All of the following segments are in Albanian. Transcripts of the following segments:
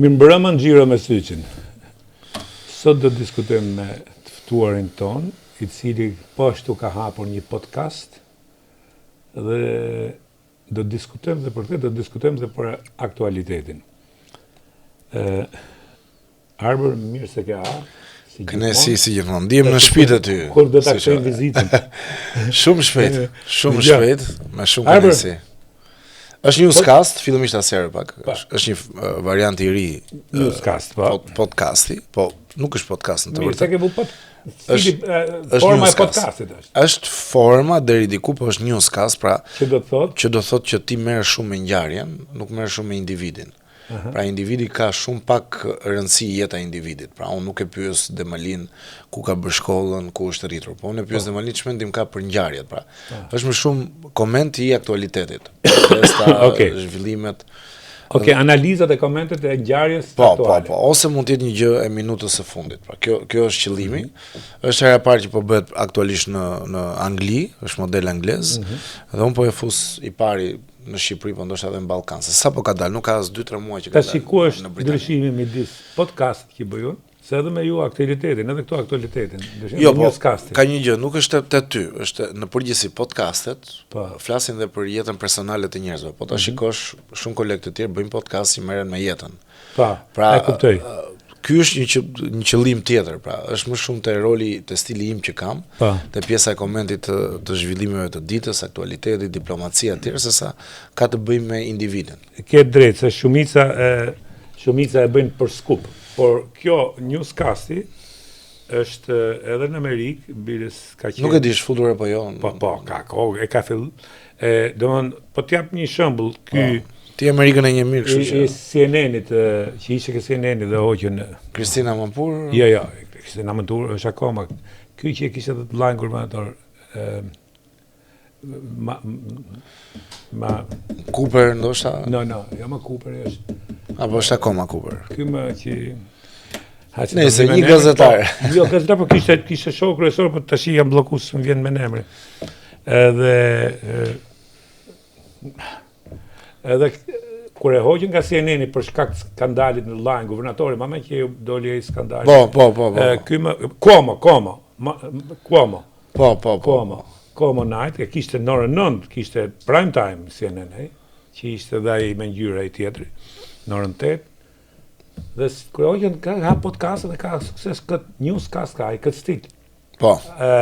Mirëmbrëma në Xhiro me Syçin. Sot do të diskutojmë me të ftuarin tonë, i cili po ashtu ka hapur një podcast dhe do të diskutojmë dhe për këtë, do të diskutojmë dhe për aktualitetin. Ë Arbër, mirë se ke ardhur. Si Kënaqësi si gjithmonë. Ndihem në shtëpi të ty. Kur do ta kthejmë vizitën? Shumë shpejt, shumë shpejt, me shumë kënaqësi. Është newscast, fillimisht ta sqaroj pak. Është është një uh, variant i ri. Newscast, po. Pod, podcasti, po nuk është podcast në të vërtetë. Mirë, se ke vu pod. Është është forma e podcastit është. Është forma deri diku, po është newscast, pra. Që do të thotë? Që do të thotë që ti merresh shumë me ngjarjen, nuk merresh shumë me individin. Pra individi ka shumë pak rëndësi jeta e individit. Pra unë nuk e pyes Demalin ku ka bërë shkollën, ku është rritur, po unë e pyes po. Demalin ç'mendim ka për ngjarjet, pra. Po. Është më shumë koment i aktualitetit. Protesta, okay. zhvillimet. Ok, analizat e komentet e ngjarjes po, po aktuale. Po, po, ose mund të jetë një gjë e minutës së fundit. Pra, kjo kjo është qëllimi. Mm -hmm. Është hera e parë që po bëhet aktualisht në në Angli, është model anglez mm -hmm. dhe unë po e fus i pari në Shqipëri, po ndoshta edhe në Ballkan, se sapo ka dalë, nuk ka as 2-3 muaj që ka dalë. Tash ku është ndryshimi midis podcastit që bëj unë, se edhe me ju aktualitetin, edhe këtu aktualitetin, ndryshimi jo, po, ka një gjë, nuk është te ty, është në përgjithësi podcastet, po. flasin dhe për jetën personale të njerëzve. Po ta mm -hmm. shikosh shumë kolegë të tjerë bëjnë podcast që merren me jetën. Po, pra, e kuptoj. Ky është një që, një qëllim tjetër, pra, është më shumë te roli, te stili im që kam, pa. Po. te pjesa e komentit të, të zhvillimeve të ditës, aktualitetit, diplomacia etj, se sa ka të bëjë me individin. Ke drejt se shumica e shumica e bëjnë për skup, por kjo newscasti është edhe në Amerikë, biles ka qenë. Nuk e di është futur apo jo. Po, po, ka kohë, e ka fill. E, domthon, po të jap një shembull, ky po. Ti Amerikën e njeh mirë, kështu që. I CNN-it, që ishte ke CNN-i dhe hoqën. Kristina Amanpour? Jo, jo, Kristina Amanpour është akoma. Ky që e kishte të vëllain guvernator, ë ma ma Cooper ndoshta? No, no, jo më Cooper është. Apo është akoma Cooper. Ky më që Nëse një gazetar. Po, jo, gazetar po kishte kishte show kryesor, po tash jam bllokuar s'më vjen më emri. Edhe Edhe kur e hoqën nga CNN-i për shkak të skandalit me vëllain guvernatorin, ma që ju doli ai skandali. Po, po, po, po. Ky më Cuomo, Cuomo, ma, Cuomo. Po, po, po. Cuomo. Cuomo Night, e kishte në orën 9, kishte prime time CNN, ai, që ishte dhe ai me ngjyrë ai tjetri, në orën 8. Dhe kur e hoqën ka hap podcast dhe ka sukses kët newscast ka ai këtë stil. Po. Ë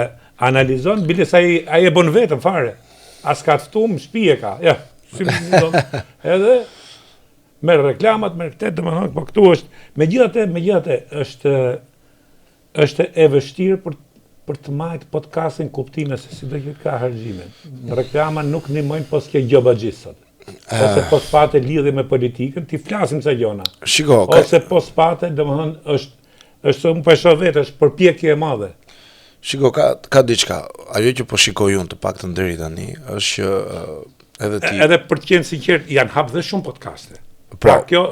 analizon biles ai ai e bën vetëm fare. As ka të ftum, në shtëpi e ka. Ja, si më mundon. Edhe me reklamat, me këtë, domethënë, po këtu është, megjithatë, megjithatë është është e vështirë për për të majtë podcastin kuptime se si do që ka harxhime. Reklama nuk ndihmojnë po s'ke gjobaxhi sot. Ose po s'pate lidhje me politikën, ti flasim sa gjona. Shiko, ka... Ose po s'pate, domethënë, është Është unë po e shoh vetë, është përpjekje e madhe. Shiko, ka ka diçka. Ajo që po shikoj unë të paktën deri tani është që edhe ti Edhe për të qenë sinqert, janë hap dhe shumë podcaste. Pra, pra kjo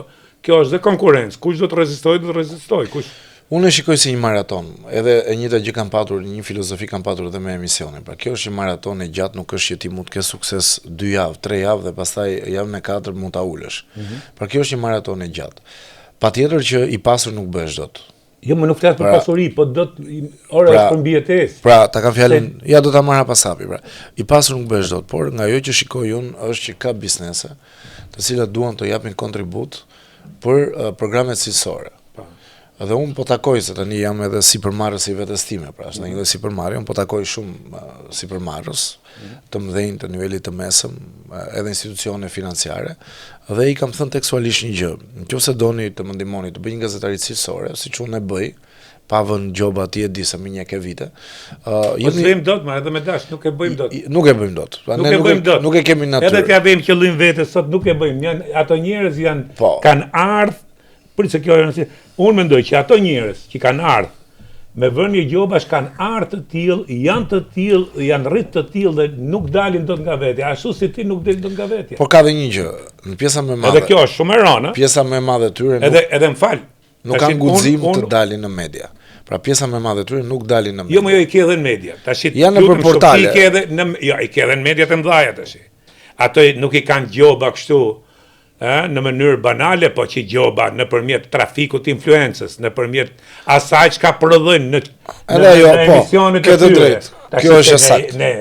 kjo është dhe konkurrencë. Kush do të rezistojë, do të rezistojë. Kush Unë e shikoj si një maraton. Edhe e njëjta gjë kam patur, një filozofi kam patur edhe me emisionin. Pra kjo është një maraton e gjatë, nuk është që ti mund të kesh sukses 2 javë, 3 javë dhe pastaj javën e katërt mund ta ulësh. Mm -hmm. Pra kjo është një maraton e gjatë. Patjetër që i pasur nuk bëhesh dot. Jo, më nuk flas për pra, pasuri, po do të ora pra, është për mbijetesë. Pra, ta kam fjalën, Se... ja do ta marr hap pas hapi, pra. I pasur nuk bëhesh dot, por nga ajo që shikoj unë është që ka biznese, të cilat duan të japin kontribut për uh, programe cilësore. Po. Dhe unë po takoj se tani jam edhe sipërmarrës i vetes time, pra është mm -hmm. një lloj sipërmarrje, unë po takoj shumë uh, sipërmarrës, të mëdhenj të nivelit të mesëm, edhe institucione financiare, dhe i kam thënë tekstualisht një gjë, në qoftë se doni të më ndihmoni të bëj një gazetari cilësore, siç unë e bëj, pa vënë gjoba ti e di se më njeh ke vite. Ë uh, po s'vëmë dot, më edhe me dash, nuk e bëjmë dot. Nuk e bëjmë dot. Pra, nuk ne e bëjmë dot. Nuk e kemi natyrë. Edhe t'ia bëjmë qëllim vetes sot nuk e bëjmë. Janë ato njerëz janë po. kanë ardh Prit se kjo e rëndësishme. Unë mendoj që ato njerëz që kanë ardhur me vënie gjobash kanë ardhur të tillë, janë të tillë, janë rrit të tillë dhe nuk dalin dot nga vetja, ashtu si ti nuk del dot nga vetja. Por ka dhe një gjë, në pjesa më e madhe. Edhe kjo është shumë e rëndë. Pjesa më e madhe e tyre nuk Edhe edhe më fal. Nuk kanë guxim të dalin në media. Pra pjesa më e madhe e tyre nuk dalin në media. Jo, më jo i ke edhe në media. Tash janë nëpër portale. I ke edhe në jo, i ke edhe në media të mëdha tash. Ato nuk i kanë gjoba kështu. ë në mënyrë banale, po që gjoba nëpërmjet trafikut të influencës, nëpërmjet asaj çka prodhojnë në në, Edhe ajo, në po, emisionet e tyre. Kjo është e saktë. Ne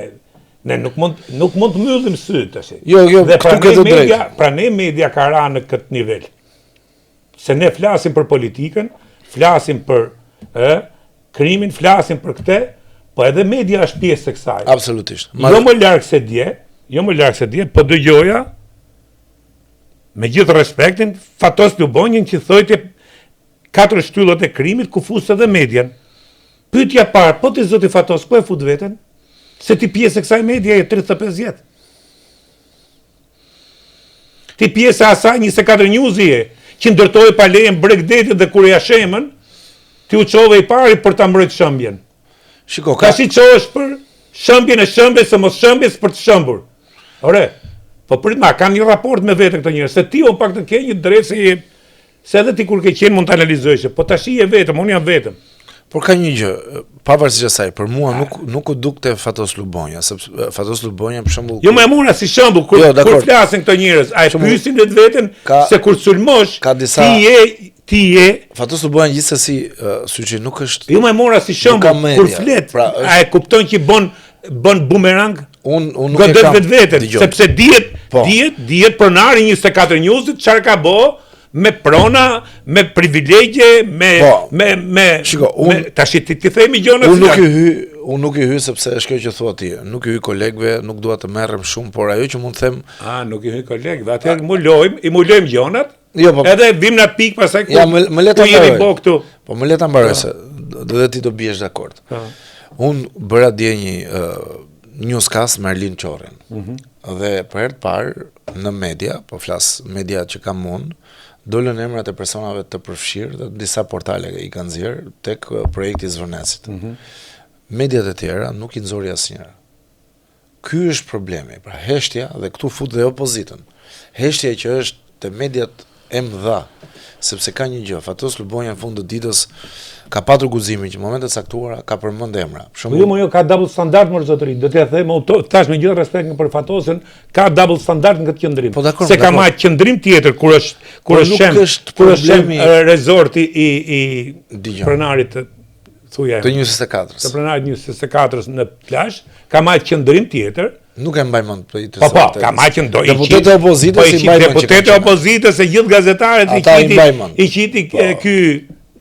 ne nuk mund nuk mund të mbyllim sytë tash. Jo, jo, dhe këtu ke të drejtë. Prandaj media ka ra në këtë nivel. Se ne flasim për politikën, flasim për ë krimin, flasim për këtë, po edhe media është pjesë e kësaj. Absolutisht. Ma... Jo më larg se dje, jo më larg se dje, po dëgjoja me gjithë respektin Fatos Lubonjën që thojte katër shtyllat e krimit ku fus edhe median. Pyetja e parë, po ti zoti Fatos, ku e fut veten? Se ti pjesë e kësaj media je 35 vjet. Ti pjesë e asaj 24 News je, që ndërtoi pa leje në breg detit dhe kur ia shemën, ti u çove i pari për ta mbrojtë shembjen. Shiko, ka... Tashi çohesh për shembjen e shembjes së mos shembjes për të shembur. Ore, po prit ma, kanë një raport me vete këto njerëz, se ti o pak të ke një drejtë se je Se edhe ti kur ke qenë mund të analizoje, po tashi je vetëm, unë jam vetëm. Por ka një gjë, pavarësisht asaj, për mua nuk nuk u dukte Fatos Lubonja, sepse Fatos Lubonja për shembull Jo, më e mora si shembull kur jo, kur flasin këto njerëz, a e pyesin vetveten se kur sulmosh, ka disa ti je ti je Fatos Lubonja gjithsesi uh, Syçi nuk është Jo, më e mora si shembull kur flet, pra, është... a e kupton që bën bën bumerang? Un un nuk e kam. Godet vetveten, sepse dihet, po. dihet, dihet pronari 24 Newsit çfarë ka bo, me prona, me privilegje, me po, me me Shiko, un me, tash ti ti themi gjëra unë nuk i hy, unë nuk i hy sepse është kjo që thua ti. Nuk i hy kolegëve, nuk dua të merrem shumë, por ajo që mund të them, A, nuk i hy kolegëve. Atëherë mbulojmë, i mbulojmë gjonat. Jo, po. Edhe vim në atë pikë pastaj ku. Ja, më, më le ta mbaroj. Ku këtu. Po më le ta mbaroj po. se do dhe ti do biesh dakord. Po. Unë bëra dje një uh, newscast me Arlind Qorrin. Mm -hmm. Dhe për herë të parë në media, po flas media që kam unë, dolën emrat e personave të përfshirë dhe disa portale i kanë nxjerrë tek projekti i Zvërnecit. Mm -hmm. Mediat e tjera nuk i nxori asnjëra. Ky është problemi, pra heshtja dhe këtu fut dhe opozitën. Heshtja që është te mediat e mëdha, sepse ka një gjë, Fatos Lubonja në fund të ditës ka patur guximin që në momente të caktuara ka përmend emra. Për shembull, po jo, jo, ka double standard mor zotëri, do t'ia them unë tash me gjithë respekt për Fatosin, ka double standard në këtë qëndrim. Po dakor, se ka marrë qëndrim tjetër kur është kur po është shem, është kur është shem rezorti i i pronarit të thuja. Të 24-s. Të pronarit 24-s në plazh, ka marrë qëndrim tjetër. Nuk e mbaj mend po i të Po po, ka marrë qëndrim. Deputetët e opozitës po, i mbaj mend. Deputetët e opozitës e gjithë gazetarët i qiti i qiti po. ky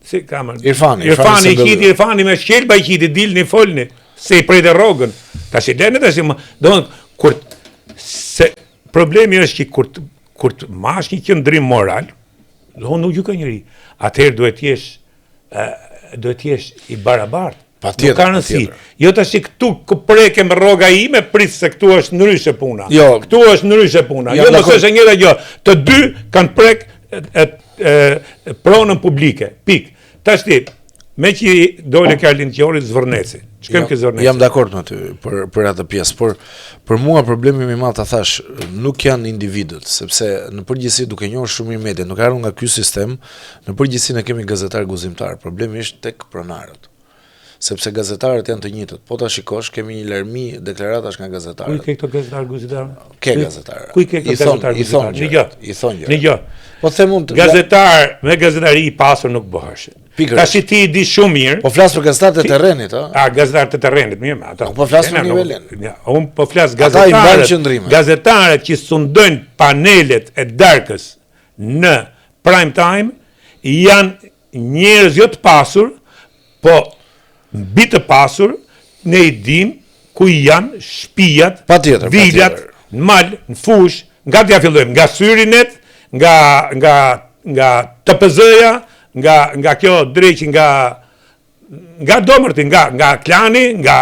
si ka më Irfani, Irfani i qiti Irfani me shqelba i qiti dilni folni se i prejtë rrogën. Tash i lënë tash, do të kur se problemi është që kur kur të mash një qëndrim moral, do unë nuk gjykoj njeri. Atëherë duhet të jesh duhet të jesh i barabartë. Patjetër, nuk ka rëndësi. Jo tash këtu ku prekem rroga ime, prit se këtu është ndryshe puna. Jo. Këtu është ndryshe puna. Jo, mos është e njëjta gjë. Të dy kanë prek e, e, e, pronën publike. Pik. Tashti, meqë dole ke Arlind Qorri Zvërneci. Shkojmë ke Zvërneci. Jam dakord me ty për për atë pjesë, por për mua problemi më i madh ta thash, nuk janë individët, sepse në përgjithësi duke njohur shumë mirë median, duke ardhur nga ky sistem, Në përgjithësi ne kemi gazetarë guximtarë, problemi është tek pronarët. Sepse gazetarët janë të njëjtët. Po ta shikosh, kemi një larmi deklaratash nga gazetarët. Ku i ke këto gazetarë guximtarë? Ke gazetarë. Ku i ke këto gazetarë guximtarë? Një gjë. I thonë gjë. Një gjë. Po them unë gazetar me gazetari i pasur nuk bëhesh. Tash ti i di shumë mirë. Po flas për gazetarët e terrenit, ë? A gazetarët e terrenit, mirë, ata. Po flas për nivelin. Unë po flas gazetarët. Gazetarët që sundojnë panelet e darkës në prime time janë njerëz jo të pasur, po mbi të pasur, ne i dim ku janë shpijat, patjetër, vilat, në mal, në fushë, nga t'ja fillojmë, nga Syrinet, nga, nga, nga TPZ-ja, nga, nga kjo dreqi, nga Nga domërti, nga, nga klani, nga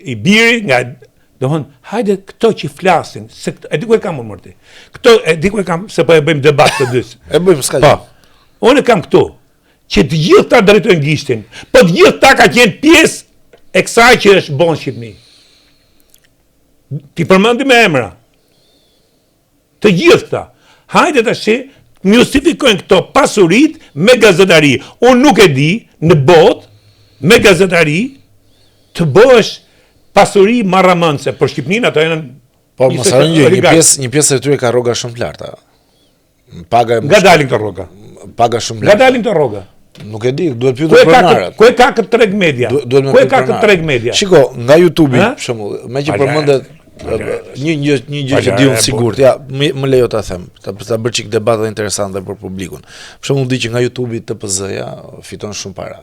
i biri, nga... Domethënë, hajde këto që flasin, se këto, e di ku e kam unë mërti. Këto, e di ku e kam, se po e bëjmë debat të dysë. E bëjmë, s'ka po, unë e kam këtu, që të gjithë ta drejtojnë gishtin, po të gjithë ta ka qenë pjesë e kësaj që është bo në Shqipni. T'i përmendi me emra. Të gjithë këta. Hajde tashi të justifikojnë këto pasuritë me gazetari. Unë nuk e di në botë me gazetari të bëhesh pasuri marramendëse. Për Shqipninë ato janë Po mos harro një gjë, një pjesë një pjesë e tyre ka rroga shumë të larta. Paga Nga dalin këto rroga? Paga shumë lart. Nga dalin këto rroga? Nuk e di, duhet pyetur pronarët. Ku e ka këtë treg media? Duhet me Ku e ka këtë treg media? Shiko, nga YouTube-i, për shembull, meqë përmendet një një një gjë që di unë sigurt, ja, më, më lejo ta them, ta ta bëj çik debat dhe interesant dhe për publikun. Për shembull, di që nga YouTube-i TPZ-ja fiton shumë para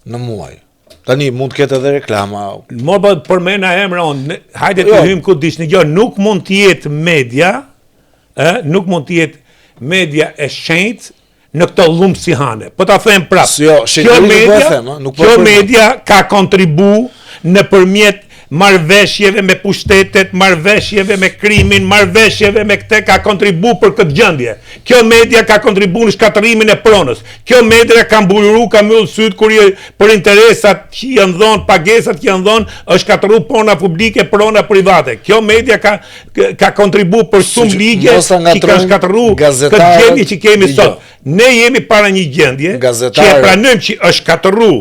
në muaj. Tani mund të ketë edhe reklama. Mo po përmenda emra unë, hajde të jo. hyjmë ku dish në gjë, nuk mund të jetë media, ë, nuk mund të jetë media e shenjtë në këto llum sihane. Po ta them prapë. Jo, kjo po media, them, nuk po kjo media ka kontribu nëpërmjet marrëveshjeve me pushtetet, marrëveshjeve me krimin, marrëveshjeve me këtë ka kontribu për këtë gjendje. Kjo media ka kontribu në shkatërrimin e pronës. Kjo media ka mbuluar, ka mbyllur sytë kur i, për interesat që janë dhënë, pagesat që janë dhënë, është shkatërru prona publike, prona private. Kjo media ka ka kontribu për shumë ligje që kanë shkatërru këtë gjendje që kemi sot. Ne jemi para një gjendje që e pranojmë që është shkatërru.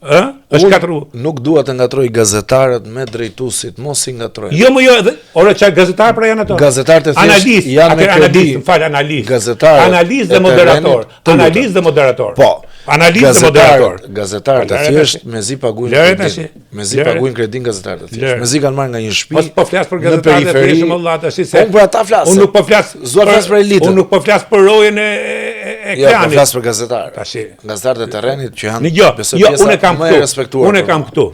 Ë? Është shkatërru. Nuk dua të ngatërroj gazetarët me drejtuesit, mos i ngatërroj. Jo, më jo, edhe, ore çfarë gazetarë pra janë ato? Gazetarët e thjeshtë janë me kredi. Analist, fal, analist. Gazetarët. Analist dhe moderator. Analist dhe moderator. Po. Analist dhe moderator. Gazetarët e thjeshtë mezi paguajnë kredinë. Mezi paguajnë kredinë gazetarët e thjeshtë. Mezi kanë marrë nga një shtëpi. Po po flas për gazetarët e thjeshtë më vëlla tash se. Unë për ata flas. Unë nuk po flas. S'dua flas për elitën. Unë nuk po flas për rojen e e klanit. Jo, po flas për gazetarët. Tash. Gazetarët e terrenit që janë jo, besoj jo, unë e kam këtu. Unë e kam këtu.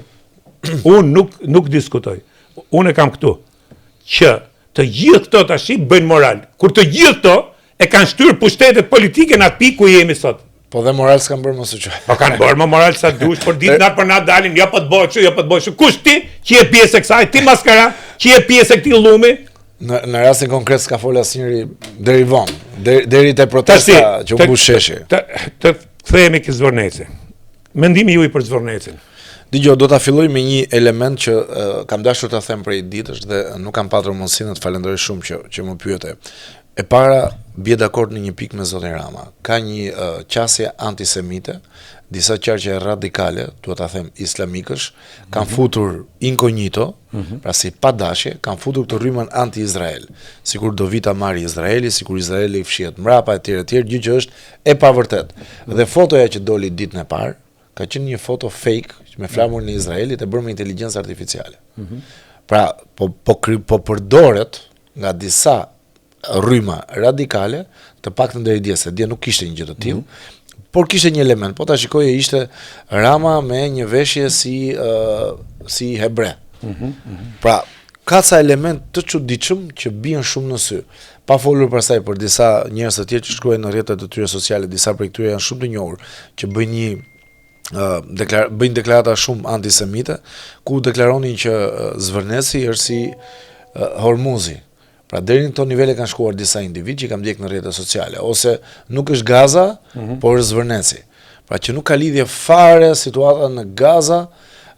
Unë nuk nuk diskutoj. Unë e kam këtu që të gjithë këto tash bëjnë moral. Kur të gjithë këto e kanë shtyrë pushtetet politike në atë pikë ku jemi sot. Po dhe moral s'kan bërë mos u çoj. Po kanë bërë më moral sa dush, për ditë natë për natë dalin, jo po të bëj kështu, jo po të bëj kështu. Kush ti që je pjesë e kësaj, ti maskara, që je pjesë e këtij llumi? Në në rastin konkret s'ka fol asnjëri deri vonë, deri deri te protesta që u mbush sheshi. Të të kthehemi ke Zvërneci. Mendimi juaj për Zvërnecin. Dëgjo, do ta filloj me një element që uh, kam dashur ta them prej ditësh dhe nuk kam patur mundësinë të falenderoj shumë që që më pyete. E para, bie dakord në një pikë me zotin Rama. Ka një uh, qasje antisemite, disa qarqe radikale, dua ta them islamikësh, kanë mm -hmm. futur incognito, mm -hmm. pra si pa dashje, kanë futur këtë rrymën anti-Izrael. Sikur do vijë ta marrë Izraeli, sikur Izraeli fshihet mbrapa etj etj, gjë që është e pavërtetë. Dhe fotoja që doli ditën e parë, ka qenë një foto fake me flamurin e Izraelit e bërë me inteligjencë artificiale. Mm -hmm. Pra, po po po përdoret nga disa rryma radikale, të paktën deri dje, se dje nuk kishte një gjë të tillë, mm -hmm. por kishte një element, po ta shikoje ishte Rama me një veshje si uh, si hebre. Mm -hmm. Pra, ka ca element të çuditshëm që bien shumë në sy. Pa folur pastaj për disa njerëz të tjerë që shkruajnë në rrjetet e tyre sociale, disa prej këtyre janë shumë të njohur, që bëjnë një deklar, bëjnë deklarata shumë antisemite, ku deklaronin që Zvërneci është si Hormuzi. Pra deri në këto nivele kanë shkuar disa individë që kam ndjek në rrjetet sociale, ose nuk është Gaza, mm -hmm. por është Zvërneci. Pra që nuk ka lidhje fare situata në Gaza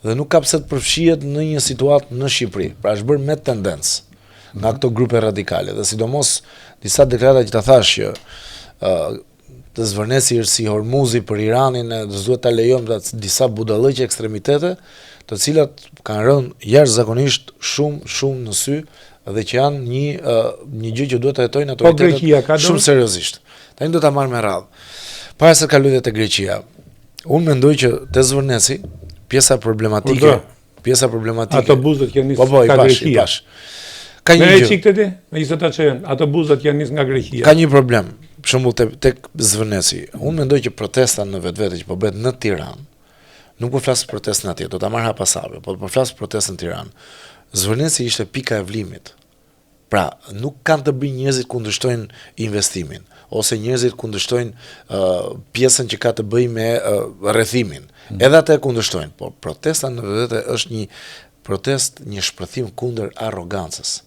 dhe nuk ka pse të përfshihet në një situatë në Shqipëri. Pra është bërë me tendencë nga mhm. këto grupe radikale dhe sidomos disa deklarata që ta thash që uh, të Zvërneci është si Hormuzi për Iranin e s'duhet ta lejojmë ta disa budallëqe ekstremitete, të cilat kanë rënë jashtëzakonisht shumë shumë në sy dhe që janë një një gjë që duhet ta hetojnë po, autoritetet po, shumë seriozisht. Tani do ta marr me radhë. Para se të kaloj te Greqia, unë mendoj që te Zvërneci pjesa problematike Pjesa problematike. Autobusët që janë nis po, po, nga Greqia. I pash. Ka një gjë. Çik ti, me gjithë ata që janë, autobusët që janë nis nga Greqia. Ka një problem. Për shembull te tek Zvërneci. Unë mendoj që protesta në vetvete që po bëhet në Tiranë, nuk po flas për protestën atje, do ta marr hap pas hapi, po po flas për protestën në Tiranë. Zvërneci ishte pika e vlimit. Pra, nuk kanë të bëjnë njerëzit kundërshtojnë investimin, ose njerëzit kundërshtojnë uh, pjesën që ka të bëjë me uh, rrethimin. Mm. Edhe atë e kundërshtojnë, por protesta në vetvete është një protestë, një shpërthim kundër arrogancës.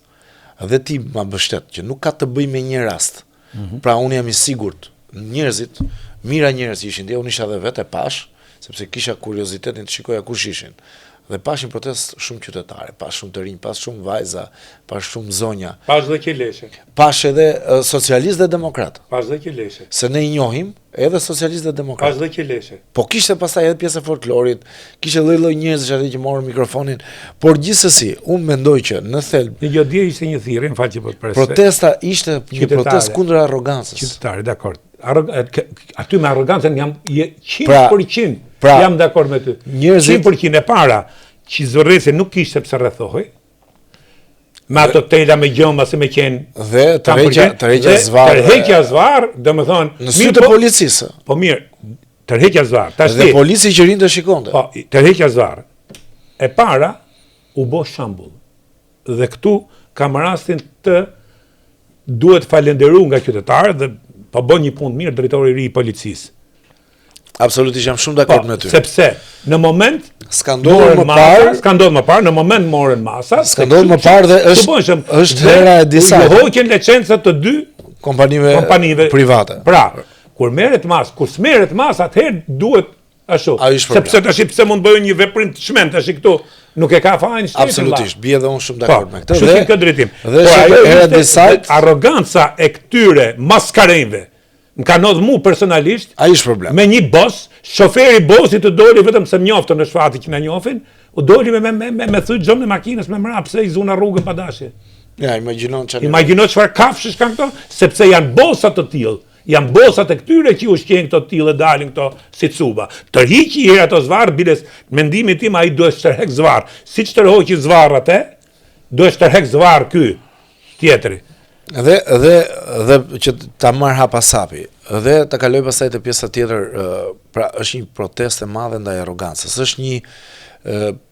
Dhe ti ma mbështet që nuk ka të bëjë me një rast. Mm -hmm. Pra unë jam i sigurt, njerëzit, mijëra njerëz që ishin dje, unë isha dhe vetë e pash, sepse kisha kuriozitetin të shikoja kush ishin. Dhe pash një protestë shumë qytetare, pash shumë të rinj, pash shumë vajza, pash shumë zonja. Pash dhe qeleshe. Pash edhe socialistë dhe demokratë. Pash dhe qeleshe. Se ne i njohim edhe socialistë dhe demokratë. Pash dhe qeleshe. Po kishte pastaj edhe pjesë e folklorit, kishte lloj-lloj njerëzish atje që morën mikrofonin, por gjithsesi, unë mendoj që në thelb Një gjë dje ishte një thirrje, më fal që po të pres. Protesta ishte një protestë kundër arrogancës. Qytetare, dakord. Aty me arrogancën jam 100% pra, pra, jam dakord me ty. Njerëzit 100% e para që Zvërneci nuk kishte pse rrethohej. Me ato tela me gjëmba se me qenë dhe tërheqja tërheqja zvarr. Tërheqja zvarr, domethënë, në sy të po, policisë. Po mirë, tërheqja zvarr. Tash dhe polici që rrinte shikonte. Po, tërheqja zvarr. E para u bë shembull. Dhe këtu kam rastin të duhet falenderu nga qytetarët dhe po bën një punë të mirë drejtori i ri i policisë. Absolutisht jam shumë dakord po, me ty. Sepse në moment s'ka ndodhur më parë, s'ka ndodhur më parë, në moment morën masa, s'ka ndodhur më parë dhe është është hera e disa. U hoqën licencat të dy kompanive kompanive private. Pra, kur merret mas, kur s'merret mas, atëherë duhet Ashtu. Sepse tash pse mund të bëjë një veprim të çmend tash këtu, nuk e ka fajin shteti. Absolutisht, bie dhe unë shumë dakord po, me këtë. Dhe në këtë drejtim. Dhe po ajo era disajt arroganca e këtyre maskarenjve. Më ka ndodhur mua personalisht. Ai është problem. Me një bos, shoferi i bosit të doli vetëm se më njoftën në shfati që na njohin, u doli me me me me, me thy xhamin e makinës me mra pse i zuna rrugën pa dashje. Ja, imagjino çfarë. Imagjino çfarë kafshësh kanë këto, sepse janë bosa të tillë. Janë bosat e këtyre që ushqejnë këto të tillë e dalin këto si cuba. Tërhiqi një herë ato zvarrë, biles mendimi tim ai duhet tërhek zvarrë. Siç tërhoqi zvarrë atë, duhet tërhek zvarrë ky tjetri. Dhe dhe dhe që ta marr hap pas hapi dhe ta kaloj pastaj te pjesa tjetër, pra është një protestë e madhe ndaj arrogancës, është një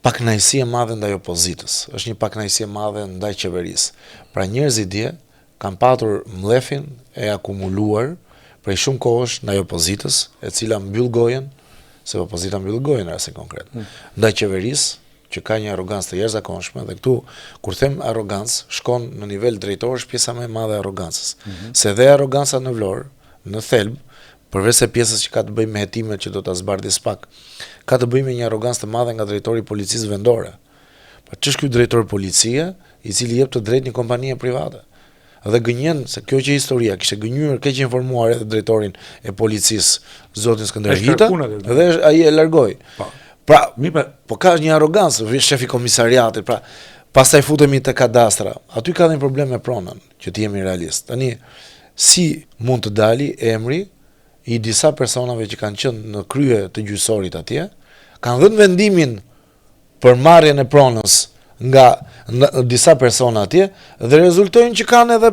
pakënaqësi e madhe ndaj opozitës, është një pakënaqësi e madhe ndaj qeverisë. Pra njerëzit dje Kanë patur mllefin e akumuluar prej shumë kohësh ndaj opozitës, e cila mbyll gojën, se opozita mbyll gojën në rastin konkret, mm. ndaj qeverisë, që ka një arrogancë të jashtëzakonshme dhe këtu kur them arrogancë, shkon në nivel drejtorësh pjesa më e madhe e arrogancës. Mm -hmm. Se dhe arroganca në Vlorë, në thelb, përveç se pjesës që ka të bëjë me hetimet që do ta zbardhë SPAK, ka të bëjë me një arrogancë të madhe nga drejtori i policisë vendore. Po ç'është ky drejtor policie, i cili jep të drejtë një kompanie private? Dhe gënjen se kjo që historia kishte gënjyer keqinformuar edhe drejtorin e policisë, zotin Skënder Hita, dhe ai e largoi. Po. Pra, Mi, pa, po ka një arrogancë, shefi i komisariatit, pra pastaj futemi te kadastra. Aty ka dhe një problem me pronën, që të jemi realist. Tani si mund të dali emri i disa personave që kanë qenë në krye të gjyqësorit atje, kanë dhënë vendimin për marrjen e pronës nga disa persona atje dhe rezultojnë që kanë edhe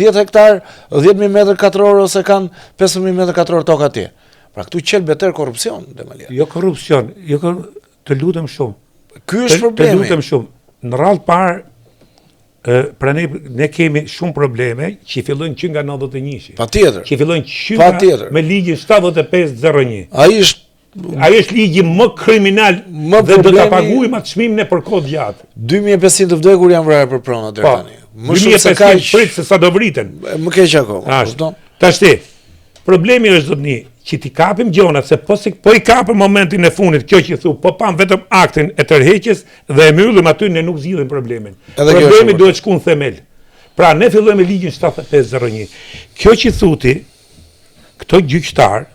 10 hektar, 10.000 metër katror ose kanë 15.000 metër katror tokë atje. Pra këtu qel beter korrupsion, Demalia. Jo korrupsion, jo kor... të lutem shumë. Ky është problemi. Të lutem shumë. Në radhë parë pra ne ne kemi shumë probleme që fillojnë që nga 91-shi. Patjetër. Që fillojnë që nga me ligjin 7501. Ai është Ai është ligji më kriminal më dhe do ta paguajmë atë çmim ne për kohë të gjatë. 2500 të vdekur janë vrarë për prona deri po, tani. Më shumë se kaq. Prit se sa do vriten. Më keq akoma, kupton? Tashti, problemi është zotni që t'i kapim gjonat se po si po i kapëm momentin e fundit kjo që thu, po pam vetëm aktin e tërheqjes dhe e mbyllim aty ne nuk zgjidhim problemin. Edhe problemi duhet shku në themel. Pra ne fillojmë me ligjin 7501. Kjo që thu ti, këto gjyqtar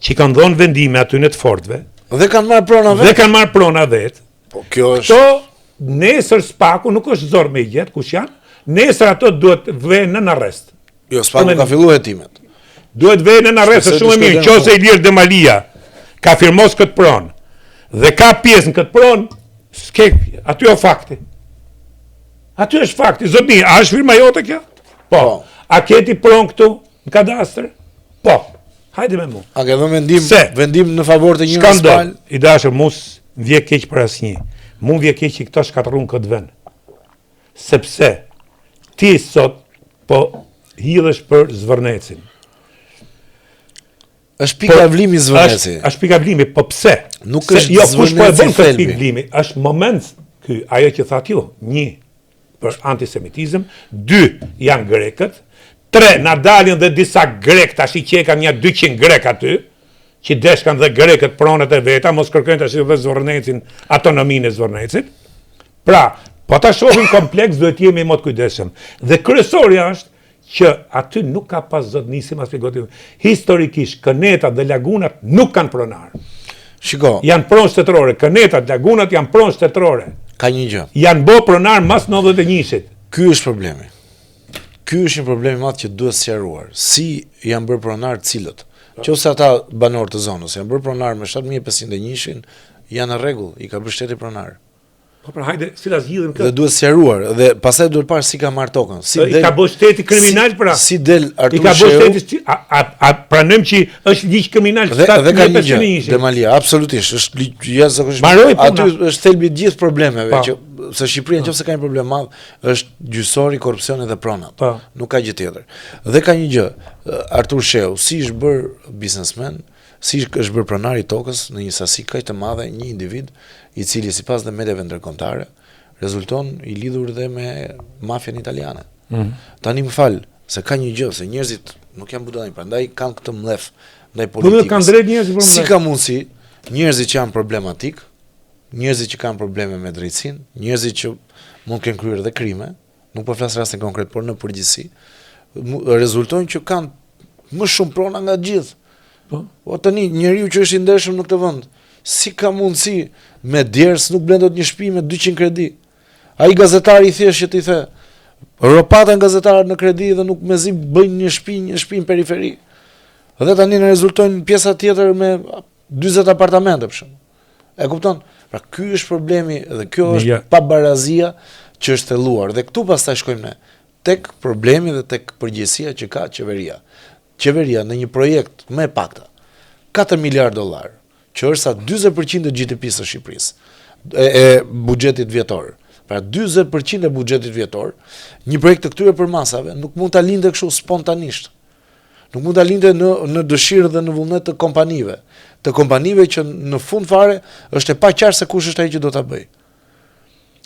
që kanë dhënë vendime atyne të fortëve. Dhe kanë marrë prona vetë. Dhe kanë marrë prona vetë. Po kjo është Këto nesër Spaku nuk është zor me i gjet kush janë. Nesër ato duhet vënë në arrest. Jo, Spaku ka filluar hetimet. Duhet vënë në arrest, është shumë mirë, nëse Ilir Demalia ka firmos këtë pronë dhe ka pjesë në këtë pronë, s'ke aty o fakti. Aty është fakti, zotni, a është firma jote kjo? Po. po. A ke ti pronë këtu në kadastër? Po. Hajde me mu. A ke dhënë vendim, Se, vendim në favor të njërës palë? I dashur, mu s'më vje keq për asnjë. Mu vje keq që këto shkatërrun këtë vend. Sepse ti sot po hidhesh për Zvërnecin. Është pika vlimi Zvërneci. Është, është pika vlimi, po pse? Nuk është jo, kush po e bën këtë pikë vlimi? Është moment ky, ajo që thatë ju, një për antisemitizëm, dy janë grekët, tre na dalin dhe disa grek tash i që kanë një 200 grek aty. Që deshkan dhe grekët pronat e veta, mos kërkojnë tash dhe Zvërnecin, autonominë e Zvërnecit. Pra, po ta shohim kompleks, duhet jemi më të kujdesshëm. Dhe kryesorja është që aty nuk ka pas zotnisim as gotim. Historikisht, kënetat dhe lagunat nuk kanë pronar. Shiko. Janë pronë shtetërore, kënetat, lagunat janë pronë shtetërore. Ka një gjë. Janë bo pronar mas 91-shit. Ky është problemi. Ky është një problem i madh që duhet sqaruar. Si janë bërë pronar cilët? Qoftë se ata banorë të zonës janë bërë pronar me 7501-shin, janë në rregull, i ka bërë shteti pronar. Po pra hajde, si ta zgjidhim këtë? Dhe duhet sqaruar dhe pastaj duhet parë si ka marrë tokën. Si del, I ka bërë shteti kriminal si, pra. Si del Artur I ka bërë shteti a, a, a pranojmë që është ligj kriminal dhe, dhe ka një gjë, Demalia, absolutisht, është ligj jashtëzakonisht. Aty është thelbi i gjithë problemeve pa. që se Shqipëria nëse ka një problem madh, është gjyqësori, korrupsioni dhe pronat. Po. Nuk ka gjë tjetër. Dhe ka një gjë, Artur Shehu, si është bërë biznesmen, si është bërë pronar i tokës në një sasi kaq të madhe një individ i cili sipas dhe mediave ndërkombëtare rezulton i lidhur dhe me mafien italiane. Mm -hmm. Tani më fal, se ka një gjë, se njerëzit nuk janë budallenj, prandaj kanë këtë mllef ndaj po, politikës. Po kanë drejt njerëzit për mllef. Si ka mundësi njerëzit që janë problematik, njerëzit që kanë probleme me drejtësinë, njerëzit që mund të kenë kryer dhe krime, nuk po flas rastin konkret, por në përgjithësi, rezultojnë që kanë më shumë prona nga të gjithë. Po, po tani njeriu që është i ndershëm në këtë vend, si ka mundësi me djersë nuk blen dot një shtëpi me 200 kredi? Ai gazetari i thjeshtë që ti the, rropaten gazetarët në kredi dhe nuk mezi bëjnë një shtëpi, një shtëpi në periferi. Dhe tani në rezultojnë pjesa tjetër me 40 apartamente për shembull. E kupton? Pra ky është problemi dhe kjo është ja. pabarazia që është thelluar dhe këtu pastaj shkojmë ne tek problemi dhe tek përgjegjësia që ka qeveria. Qeveria në një projekt më e pakta 4 miliard dollar, që është sa 40% e GDP-së së Shqipërisë, e, e buxhetit vjetor. Pra 40% e buxhetit vjetor, një projekt të këtyre përmasave nuk mund ta linte kështu spontanisht. Nuk mund ta linte në në dëshirë dhe në vullnet të kompanive, të kompanive që në fund fare është e paqartë se kush është ai që do ta bëjë.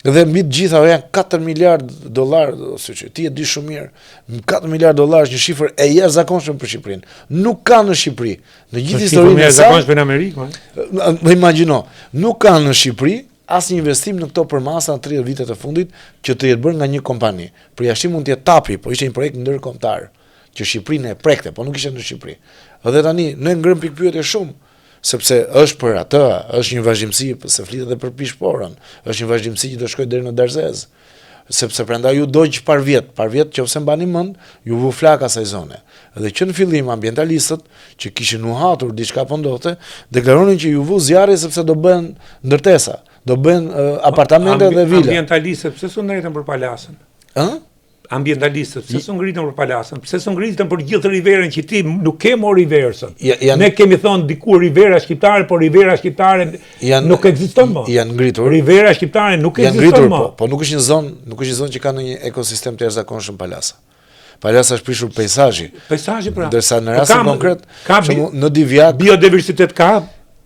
Dhe mbi të gjitha janë 4 miliard dollar, ose që ti e di shumë mirë, 4 miliard dollar është një shifër e jashtëzakonshme për Shqipërinë. Nuk ka në Shqipëri, në gjithë historinë e saj. Jashtëzakonshme në Amerikë, po. Më imagjino, nuk ka në Shqipëri asnjë investim në këto përmasa në 30 vitet e fundit që të jetë bërë nga një kompani. Përjashtim mund të jetë TAP-i, po ishte një projekt ndërkombëtar. që Shqipërinë e prekte, po nuk ishte në Shqipëri. Dhe tani ne ngrëm pikëpyetje shumë, sepse është për atë, është një vazhdimësi, se flitet edhe për Pishë Porën, është një vazhdimësi që do shkojë deri në Darzez. Sepse prandaj ju dogj parvjet, parvjet qofse mbani mend, ju vu flakë asaj zone. Dhe që në fillim ambientalistët që kishin nuhatur diçka po ndodhte, deklaronin që ju vu zjarri sepse do bëhen ndërtesa, do bëhen uh, apartamente dhe vila. Ambientalistët pse s'u ngritën për palasën? Ë? ambientalistët, pse s'u ngritën për palasën, pse s'u ngritën për gjithë riverën që ti nuk ke mo riverë sot. Ja, janë, Ne kemi thonë dikur rivera shqiptare, por rivera shqiptare janë, nuk ekziston më. Janë ngritur. Rivera shqiptare nuk ekziston ngritur, më. Po, po nuk është një zonë, nuk është një zonë që ka ndonjë ekosistem të jashtëzakonshëm palasa. Palasa është prishur peizazhi. Peizazhi pra. Ndërsa në po rastin po konkret, ka në Divjakë biodiversitet ka,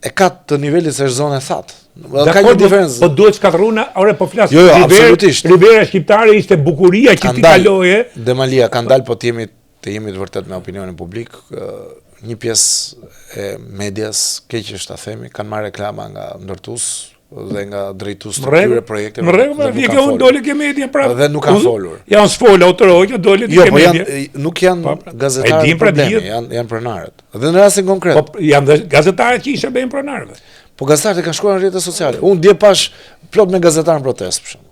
e ka të nivelit se është zonë e thatë. Ka një diferencë. Po duhet shkatërruar, ore po flas. Jo, jo, absolutisht. Rivera shqiptare ishte bukuria që ti kaloje. Demalia kanë dalë, po të jemi të jemi të vërtet me opinionin publik, një pjesë e medias, keq është ta themi, kanë marrë reklama nga ndërtues dhe nga drejtues të këtyre projekteve. Në rregull, po vje unë doli ke media pra. Dhe nuk kanë folur. Ja unë s'fola, u tërhoqa, doli jo, ke po media. Jo, po nuk janë po, pra. gazetarët pra problemi, janë janë pronarët. Dhe në rastin konkret. Po janë dhe gazetarët që i shërbejnë pronarëve. Po gazetarët e kanë shkruar në rrjetet sociale. Unë dje pash plot me gazetarë në protestë për shembull.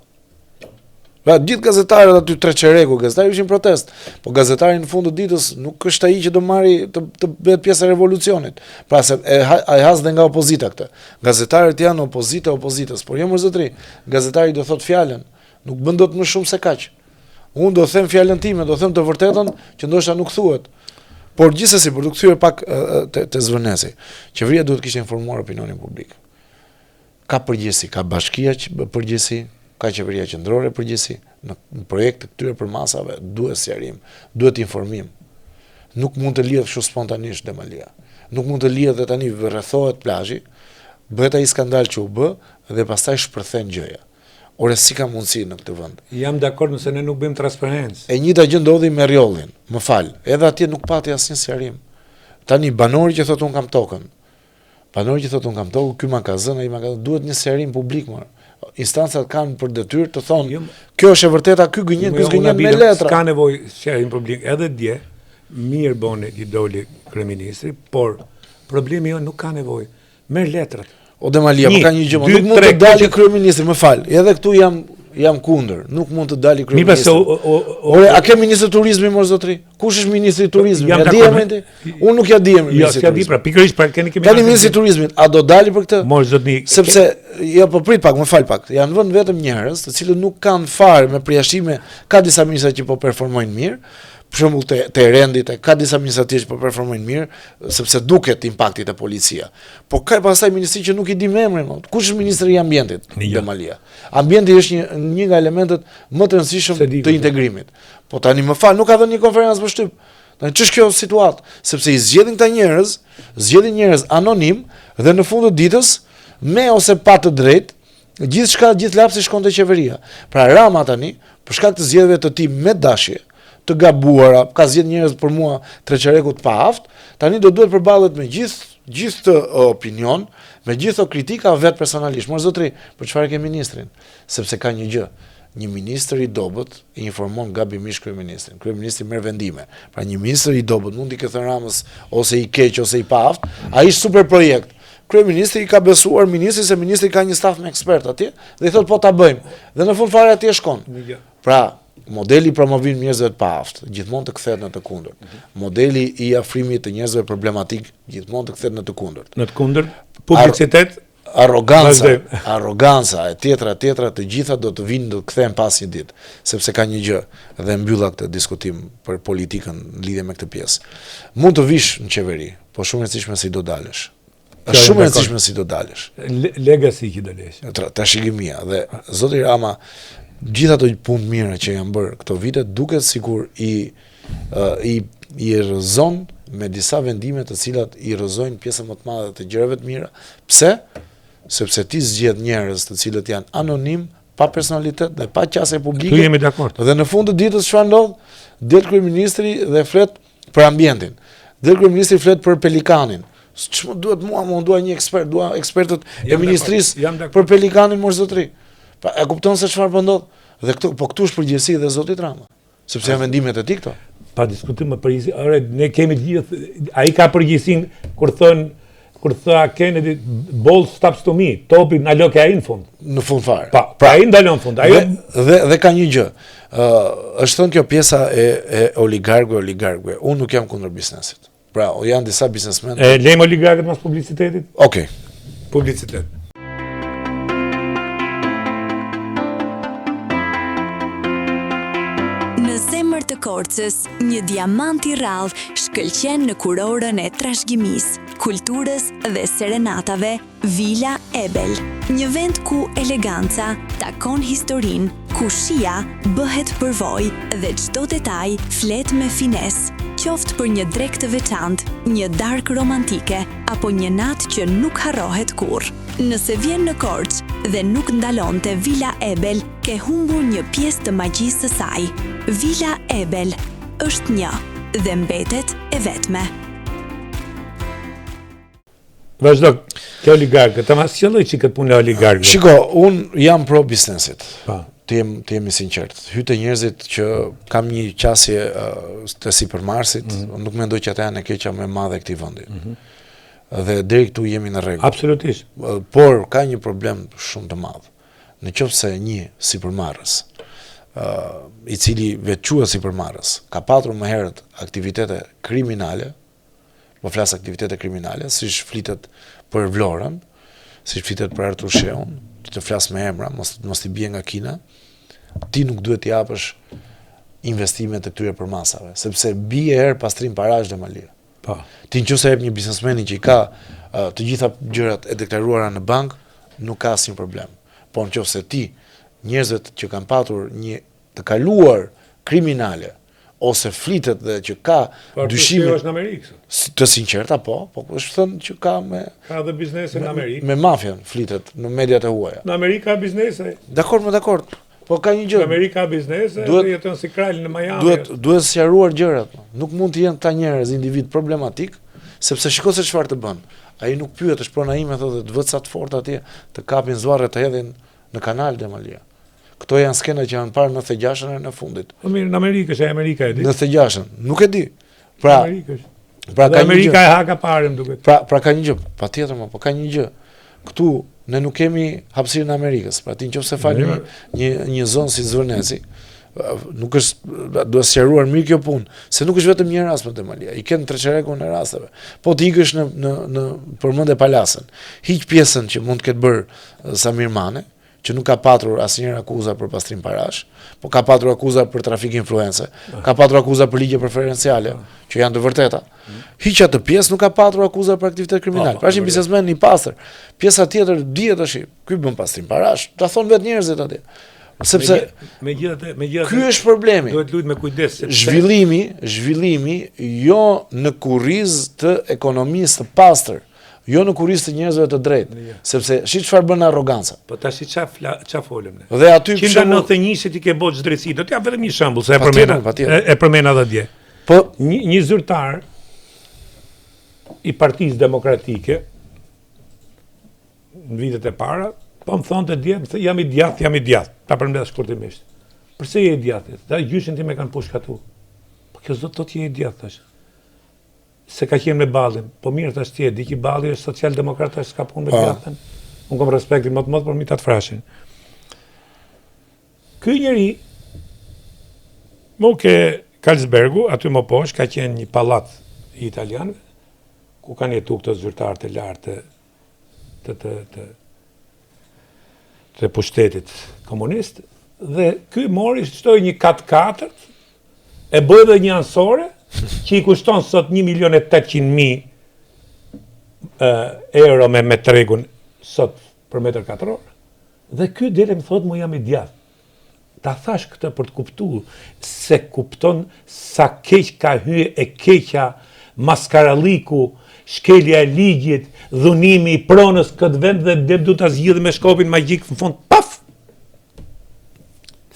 Pra gjithë gazetarët aty tre çereku, gazetarët ishin në protestë. Po gazetari në fund të ditës nuk është ai që do marri të të bëhet pjesë e revolucionit. Pra se e, e has dhe nga opozita këtë. Gazetarët janë opozitë e opozitës, por jo mor zotri. Gazetari do thotë fjalën, nuk bën dot më shumë se kaq. Unë do them fjalën time, do them të vërtetën që ndoshta nuk thuhet. Por gjithsesi për t'u kthyer pak te te Zvërneci, qeveria duhet të kishte informuar opinionin publik. Ka përgjegjësi, ka bashkia përgjegjësi, ka qeveria qendrore përgjegjësi, në një projekt të këtyre përmasave duhet sqarim, duhet informim. Nuk mund të lihet kështu spontanisht Demalia. Nuk mund të lihet dhe tani rrethohet plazhi, bëhet ai skandal që u bë dhe pastaj shpërthen gjëja. Ore si ka mundësi në këtë vend? Jam dakord nëse ne nuk bëjmë transparencë. E njëjta gjë ndodhi me Rrjollin, më fal, edhe atje nuk pati asnjë sqarim. Tani banori që thotë unë kam tokën. Banori që thotë unë kam tokë, ky ma ka zënë, ai ma ka zënë, duhet një sqarim publik më. Instancat kanë për detyrë të thonë, jo, kjo është e vërteta, ky gënjen, ky jo, s'gënjen me letra. S'ka nevojë sqarim publik, edhe dje mirë boni që doli kryeministri, por problemi jo nuk ka nevojë. Merr letrat. O Demalia, po ka një gjë, nuk mund të dali kryeministri, më fal. Edhe këtu jam jam kundër, nuk mund të dali kryeministri. Mirë, se Ore, a ke ministër turizmi mor zotri? Kush është ministri i turizmit? Ja di emrin ti? Unë nuk ja di emrin jo, ministrit. Jo, s'ja di pra, pikërisht pra keni kemi. Tani ministri i turizmit, a do dali për këtë? Mor zotni. Sepse jo po prit pak, më fal pak. Janë vënë vetëm njerëz, të cilët nuk kanë fare me përjashtime, ka disa ministra që po performojnë mirë, për shembull te te rendi te ka disa ministra të tjerë që po performojnë mirë, sepse duket impakti te policia. Po ka pastaj ministri që nuk i di me emrin, mo. Kush është ministri i ambientit? Demalia. Ambienti është një një nga elementët më të rëndësishëm të integrimit. Po tani më fal, nuk ka dhënë një konferencë për shtyp. Tani ç'është kjo situatë? Sepse i zgjedhin këta njerëz, zgjedhin njerëz anonim dhe në fund të ditës me ose pa të drejtë, Gjithçka, gjithë lapsi shkon te qeveria. Pra Rama tani, për shkak të zgjedhjeve të tij me dashje, të gabuara, ka zgjedh njerëz për mua treçereku të paaftë, tani do duhet përballet me gjithë gjithë këtë opinion, me gjithë këto kritika vetë personalisht. Mor zotri, për çfarë ke ministrin? Sepse ka një gjë, një ministër i dobët i informon gabimisht kryeministrin. Kryeministri merr vendime. Pra një ministër i dobët mund t'i ketë thënë Ramës ose i keq ose i paaftë, ai është super projekt. Kryeministri i ka besuar ministrit se ministri ka një staf me ekspertë atje dhe i thotë po ta bëjmë. Dhe në fund fare atje shkon. Pra, modeli i promovimit njerëzve të paaftë, gjithmonë të kthehet në të kundërt. Mhm. Modeli i afrimit të njerëzve problematik gjithmonë të kthehet në të kundërt. Në të kundërt, publicitet, arroganca, arroganca e tjetra e tjetra të gjitha do të vinë do të kthehen pas një ditë, sepse ka një gjë dhe mbylla këtë diskutim për politikën në lidhje me këtë pjesë. Mund të vish në qeveri, po shumë e rëndësishme si do dalësh. Është shumë e rëndësishme si do dalësh. Legacy që do lesh. Trashëgimia dhe zoti Rama gjithë ato punë të mira që janë bërë këto vite duket sikur i i i rrëzon me disa vendime të cilat i rrëzojnë pjesën më të madhe të gjërave të mira. Pse? Sepse ti zgjedh njerëz të cilët janë anonim, pa personalitet dhe pa qasje publike. Këtu jemi dakord. Dhe në fund të ditës çfarë ndodh? Del kryeministri dhe flet për ambientin. Del kryeministri flet për pelikanin. Ç'më duhet mua, më dua një ekspert, dua ekspertët e ministrisë për pelikanin mor zotri. Pa e kupton se çfarë po ndodh? Dhe këtu, po këtu është përgjegjësi dhe zotit Rama. Sepse janë vendimet e tij këto. Pa diskutim me përgjegjësi. Ore, ne kemi të gjithë, ai ka përgjegjësinë kur thon kur tha Kennedy ball stops to me, topi ndalon ke ai në fund. Në fund fare. Pa, pra ai ndalon në fund. Ajo dhe, dhe dhe ka një gjë. Ë uh, është thënë kjo pjesa e e oligarkëve, oligarkëve. Unë nuk jam kundër biznesit. Pra, o janë disa biznesmenë. E lejmë oligarkët mas publicitetit? Okej. Okay. Publicitet. Në zemër të Korçës, një diamant i rrallë shkëlqen në kurorën e trashëgimisë, kulturës dhe serenatave, Vila Ebel. Një vend ku eleganca takon historinë, ku shija bëhet përvojë dhe çdo detaj flet me finesë. Qoftë për një drekë të veçantë, një darkë romantike apo një natë që nuk harrohet kurrë. Nëse vjen në Korçë dhe nuk ndalon te Vila Ebel, ke humbur një pjesë të magjisë së saj. Vila Ebel është një dhe mbetet e vetme. Vazhdo, ke oligarkët, ta ma sqaroj çik këtë punë e oligarkëve. Shiko, unë jam pro biznesit. Pa. Po. Të jem, të jem i sinqert. Hy te njerëzit që kam një qasje te sipërmarrësit, mm -hmm. nuk mendoj që ata janë e keqja më e madhe e këtij vendi. Mm -hmm. Dhe deri këtu jemi në rregull. Absolutisht. Por ka një problem shumë të madh. Në qoftë se një sipërmarrës, i cili vetëquhet sipërmarrës, ka patur më herët aktivitete kriminale, po flas aktivitete kriminale, siç flitet për Vlorën, siç flitet për Artur Shehun, që të flas me emra, mos mos t'i bie nga Kina, ti nuk duhet t'i japësh investime të këtyre përmasave, sepse bie erë pastrim parash Demalia. Po. Ti në qoftë se jep një biznesmeni që i ka të gjitha gjërat e deklaruara në bankë, nuk ka asnjë problem. Po në qoftë se ti njerëzit që kanë patur një të kaluar kriminale ose flitet dhe që ka po, dyshime është në Amerikë. Të sinqerta po, po është thënë që ka me ka dhe biznese në Amerikë. Me mafian flitet në mediat e huaja. Në Amerikë ka biznese. Dakord, më dakord. Po ka një gjë. Në Amerikë ka biznese, duhet jeton si kral në Miami. Duhet duhet sqaruar gjërat. Nuk mund të jenë këta njerëz individ problematik. Sepse shiko se çfarë të bën. Ai nuk pyet, është prona ime thotë dhe të vë ca të fortë atje, të kapin zvarrë të hedhin në kanal Demalia. Këto janë skena që janë parë në 96-ën e në fundit. Po mirë, në Amerikë është Amerika e di. Në 96-ën, nuk e di. Pra, Amerikë është. Pra ka Amerika e haka parë më duket. Pra, pra ka një gjë, patjetër më, po ka një gjë. Këtu ne nuk kemi hapësirën e Amerikës. Pra ti nëse fal një një një zonë si Zvërneci, nuk është duhet sqaruar mirë kjo punë, se nuk është vetëm një rast më Demalia, i ken treçerekun e rasteve. Po të ikësh në në në përmende Palasën, hiq pjesën që mund të ketë bërë Samir Mane, që nuk ka patur asnjëherë akuza për pastrim parash, po ka patur akuza për trafik influence, ah. ka patur akuza për ligje preferenciale, ah. që janë të vërteta. Mm. Hiq atë pjesë nuk ka patur akuza për aktivitet kriminal. Po, po, pra është një biznesmen i pastër. Pjesa tjetër dihet tash, ky bën pastrim parash, ta thonë vetë njerëzit atje. Sepse megjithatë, megjithatë ky është problemi. Duhet lujt me kujdes sepse zhvillimi, zhvillimi jo në kurriz të ekonomisë të pastër. Jo në kurriz të njerëzve të drejtë, sepse shih çfarë bën arroganca. Po tash ça fla, ça folëm ne. Dhe aty për shembull 91 ti ke bërë drejtësi. Do të jap vetëm një shembull se e përmenda. E, e përmenda edhe dje. Po një, një zyrtar i Partisë Demokratike në vitet e para, po më thonte dje, më thë, jam i djathtë, jam i djathtë, ta përmbledh shkurtimisht. Përse je i djathtë? Tha gjyshin tim e kanë pushkatu. Po kjo s'do të thotë je i djathtë tash. Se ka qenë me Ballin. Po mirë tash ti e di që Balli është socialdemokrat tash s'ka punë me po. djathtën. Unë kam respektin më të madh për Mitat Frashin. Ky njeri mu ke Carlsbergu, aty më poshtë ka qenë një pallat i italianëve ku kanë jetu këto zyrtarë të lartë të të të të pushtetit komunist dhe ky mori shtoi një kat katërt e bëri dhe një anësore që i kushton sot 1 milion e 800 mijë euro me, me tregun sot për metër katror dhe ky del e më thotë mu jam i djathtë Ta thash këtë për të kuptu se kupton sa keq ka hy e keqja, maskaralliku, shkelja e ligjit, dhunimi i pronës këtë vend dhe ne duhet ta zgjidhim me shkopin magjik në fund paf.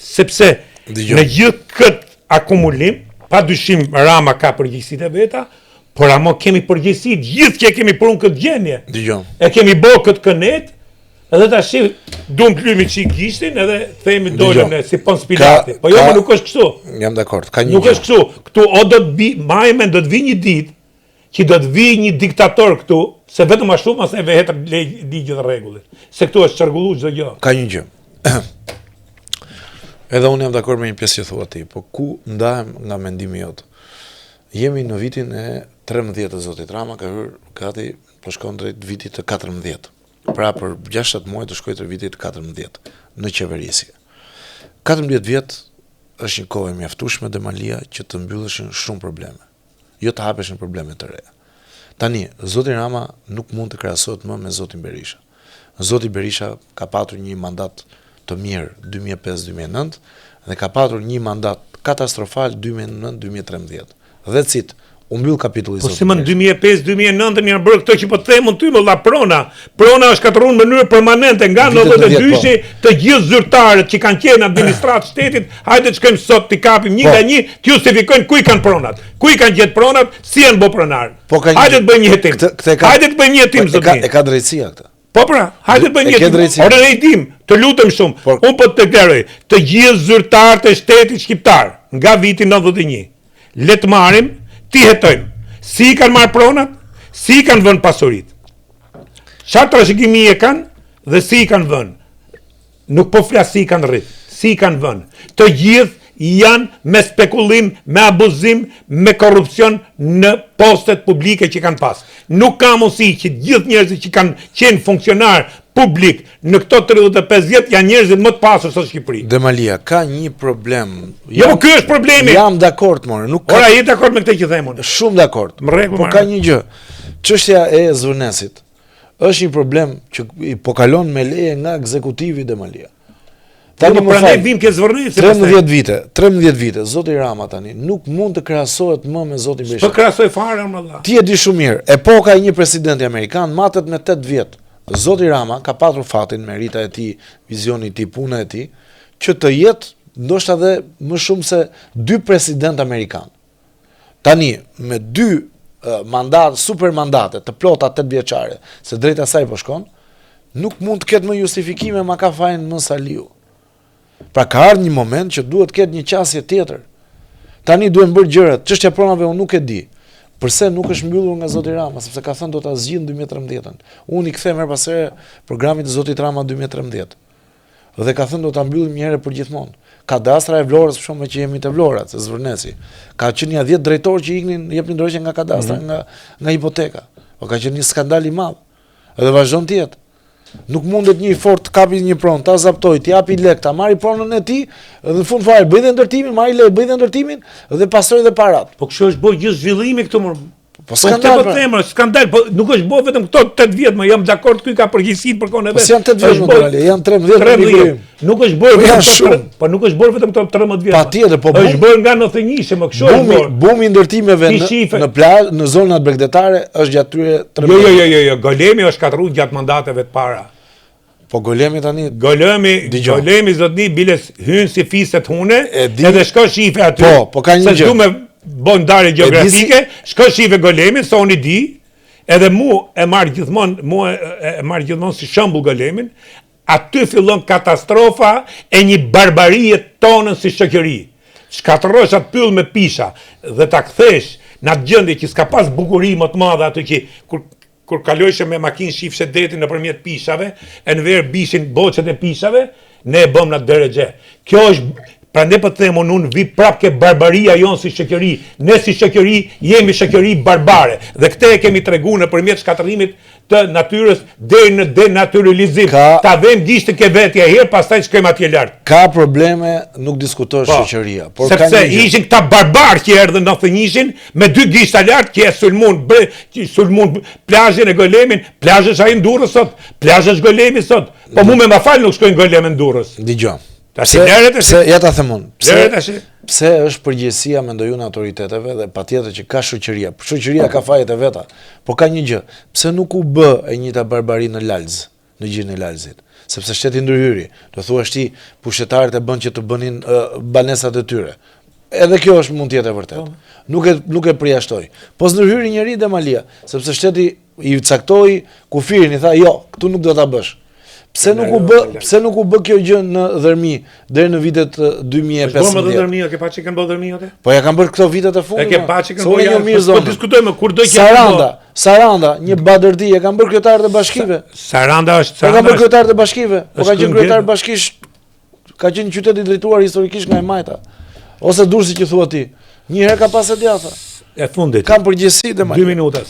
Sepse në gjithë këtë akumulim, pa dyshim Rama ka përgjegjësitë e veta, por ama kemi përgjegjësi gjithë që e kemi prunë këtë gjendje. E kemi bo këtë kënetë, Edhe tash duam të lymi çik gishtin edhe themi dolëm ne si Pons Pilati. Po jo, më nuk është kështu. Jam dakord, ka një. Nuk është kështu. Këtu o do të bi, maj mend do të vi një ditë që do të vi një diktator këtu, se vetëm ashtu mos e vehet ligji dhe rregulli. Se këtu është çrregullu çdo gjë. Ka një gjë. Edhe unë jam dakord me një pjesë që thua ti, po ku ndahem nga mendimi jot? Jemi në vitin e 13 të Zotit Rama, ka hyrë gati po shkon drejt vitit të 14. Pra për 6-7 muaj do shkojë drejt vitit 14 në qeverisje. 14 vjet është një kohë e mjaftueshme Demalia që të mbylleshin shumë probleme, jo të hapeshin probleme të reja. Tani, zoti Rama nuk mund të krahasohet më me zotin Berisha. Zoti Berisha ka patur një mandat të mirë 2005-2009 dhe ka patur një mandat katastrofal 2009-2013. That's it. U mbyll kapitulli po zotit. Po si më në 2005-2009 janë bërë këto që po të them unë ty më vlla prona. Prona është shkatërruar në mënyrë permanente nga 92-shi po. të gjithë zyrtarët që kanë qenë në administratë shtetit, hajde të shkojmë sot t'i kapim një po. nga një, të justifikojnë ku i kanë pronat. Ku i kanë gjetë pronat, si janë bë pronar. Po ka një... Hajde të bëjmë një hetim. Këtë, këtë ka... Hajde të bëjmë një hetim po, zotëri. E ka, e ka drejtësia këtë. Po pra, hajde të bëjmë një hetim. Ore ne i dim, të lutem shumë. Por... Unë po të deklaroj, të gjithë zyrtarët e shtetit shqiptar nga viti 91 Le të marrim, t'i hetojmë. Si i kanë marrë pronat, si i kanë vënë pasuritë. Çfarë trashëgimie kanë dhe si i kanë vënë. Nuk po flas si i kanë rrit, si i kanë vënë. Të gjithë janë me spekullim, me abuzim, me korrupsion në postet publike që kanë pas. Nuk ka mundësi që të gjithë njerëzit që kanë qenë funksionar publik në këto 35 vjet janë njerëzit më të pasur sot në Shqipëri. Demalia, ka një problem. Jo, po ky është problemi. Jam dakord, more, nuk ka. Ora, je dakord me këtë që them unë? Shumë dakord. Në rregull. Po ka një gjë. Çështja e Zvërnecit është një problem që po kalon me leje nga ekzekutivi Demalia. Tani më prandaj vim ke Zvërneci. 13 vite, 13 vite, zoti Rama tani nuk mund të krahasohet më me zotin Berisha. S'po krahasoj fare më valla. Ti e di shumë mirë, epoka e një presidenti amerikan matet me 8 vjet. Zoti Rama ka patur fatin, merita e tij, vizioni i tij, puna e tij, që të jetë ndoshta edhe më shumë se dy presidentë amerikanë. Tani, me dy mandat, super mandate të plota 8 vjeçare, se drejt asaj po shkon, nuk mund të ketë më justifikime, ma ka fajin më Saliu. Pra ka ardhur një moment që duhet të ketë një qasje tjetër. Tani duhen bërë gjërat, çështja e pronave unë nuk e di. Përse nuk është mbyllur nga zoti Rama, sepse ka thënë do ta zgjidh në 2013-ën. Unë i kthehem herë pas here programit të zotit Rama 2013. Dhe ka thënë do ta mbyllim një herë për gjithmonë. Kadastra e Vlorës, për shembull, që jemi te Vlora, te Zvërneci. Ka qenë ja 10 drejtorë që iknin, jepnin dorëheqje nga kadastra, mm -hmm. nga nga hipoteka. Po ka qenë një skandal i madh. Edhe vazhdon të jetë. Nuk mundet një i fortë të kapi një pronë, ta zaptojë, t'i japi lek, ta marri pronën e tij dhe në fund fare bëj dhe ndërtimin, marri lek, bëj dhe ndërtimin dhe pastroj dhe parat. Po kështu është bërë gjithë zhvillimi këtu më. Po, po skandal. Po them, skandal, po nuk është bërë vetëm këto 8 vjet, më jam dakord ky ka përgjegjësinë për kohën e po vet. Po janë 8 vjet më dalë, janë 13 13. Nuk është bërë po vetëm këto, po nuk është bërë vetëm këto 13 vjet. Patjetër, po është bërë nga 91-shi, më kështu është bërë. Bumi i ndërtimeve në në plazh, në zonat bregdetare është gjatë tyre 13. Jo, jo, jo, jo, jo, Golemi është shkatërruar gjatë mandateve të para. Po Golemi tani Golemi, Golemi zotni biles hyn si fiset hune, edhe shko shife aty. Po, po ka një gjë. Se du me bo ndarje gjeografike, shko shife Golemin, se unë i di, edhe mu e marr gjithmonë, mu e, e marr gjithmonë si shembull Golemin, Aty fillon katastrofa e një barbarie tonën si shoqëri. Shkatërrosh atë pyll me pisha dhe ta kthesh në atë gjendje që s'ka pas bukuri më të madhe aty që kur kur kalojshe me makinë shifshe detin nëpërmjet pishave, e në verë bishin boçet e pishave, ne e bëmë në atë derexhe. Kjo është prandaj po të them unë unë vi prapë ke barbaria jonë si shoqëri. Ne si shoqëri jemi shoqëri barbare dhe këtë e kemi tregu nëpërmjet shkatërrimit të natyrës deri në denatyralizim. Ka... Ta vëmë gishtin ke vetja herë, pastaj shkojmë atje lart. Ka probleme, nuk diskutohet po, shoqëria, por ka një gjë. Ishin këta barbarë që erdhën në 91-shin me dy gishta lart që e sulmun, bre, që sulmun plazhin e Golemin, plazh është ai në Durrës sot, plazh është Golemi sot. Po mu me ma fal nuk shkoj në Golem në Durrës. Dëgjo. Tash lëre tash. Pse ja ta them unë. Pse lëre tash. Pse është përgjegjësia mendoj unë autoriteteve dhe patjetër që ka shoqëria. Shoqëria ka fajet e veta. Por ka një gjë, pse nuk u bë e njëjta barbari në Lalz, në gjirin e Lalzit? Sepse shteti ndërhyri. Do thuash ti, pushtetarët e bënë që të bënin uh, banesat e tyre. Edhe kjo është mund të jetë e vërtetë. Po. Nuk e nuk e përjashtoj. Po s'ndërhyri njeri Demalia, sepse shteti i caktoi kufirin, i tha, jo, këtu nuk do ta bësh. Pse nuk u bë, pse nuk u bë kjo gjë në Dhërmi deri në vitet 2015? Është bërë në Dhërmi, e ke pa ç'i kanë bërë Dhërmi atë? Po ja kanë bërë këto vitet e fundit. E ke pa ç'i kanë bërë? Ja, mirë po diskutojmë kur do që Saranda, Saranda, një badërdi e kanë bërë kryetarët e bashkive. Saranda është Saranda. E kanë bërë kryetarët e bashkive. Po kanë qenë kryetarë bashkish Ka qenë një qytet i drejtuar historikisht nga e majta. Ose Durrësi që thua ti. Një herë ka pas e djathta. E fundit. Kam përgjegjësi dhe Dy minuta.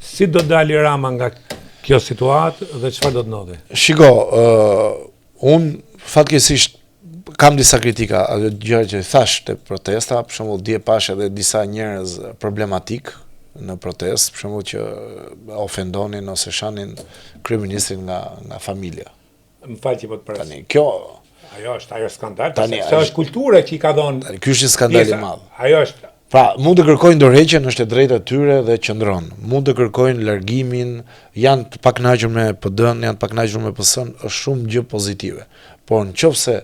Si do dali Rama nga kjo situatë dhe çfarë do të ndodhi? Shiko, uh, unë fatkeqësisht kam disa kritika, ato gjëra që thashë te protesta, për shembull dje pashë edhe disa njerëz problematikë në protestë, për shembull që ofendonin ose shanin kryeministrin nga nga familja. Më fal që po të pres. Tani kjo ajo është ajo skandal, tani se është kultura që i ka dhënë. Tani ky është një skandal i madh. Ajo është Pra, mund të kërkojnë dorëheqjen, është e drejta e tyre dhe qëndron. Mund të kërkojnë largimin, janë të pakënaqur me PD-n, janë të pakënaqur me PS-n, është shumë gjë pozitive. Por në qoftë se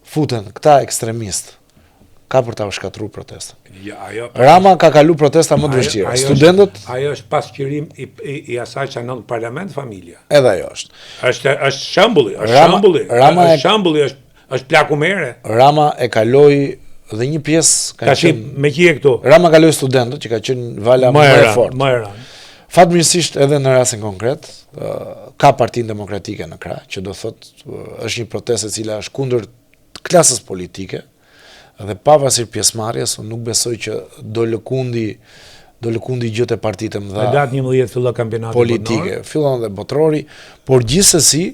futen këta ekstremistë, ka për ta shkatërruar protestën. Ja, ajo Rama ka kalu protesta më të vështira. Studentët ajo është pasqyrim i, i, i asaj që ndodh në parlament familja. Edhe ajo është. Është është shembulli, është Rama, shembulli. Rama është shembulli, është është plaku mere. Rama e kaloi dhe një pjesë ka Tashi, qenë me që je këtu. Rama kaloi studentët që ka qenë vala më, më e fortë. Më e rëndë. Fatmirësisht edhe në rastin konkret, ka Partinë Demokratike në krah, që do thotë është një protestë e cila është kundër klasës politike dhe pavarësisht pjesëmarrjes, unë nuk besoj që do lëkundi do lëkundi gjë te partitë e mëdha. Në datë 11 fillon kampionati politike, botëror. Fillon dhe botërori, por gjithsesi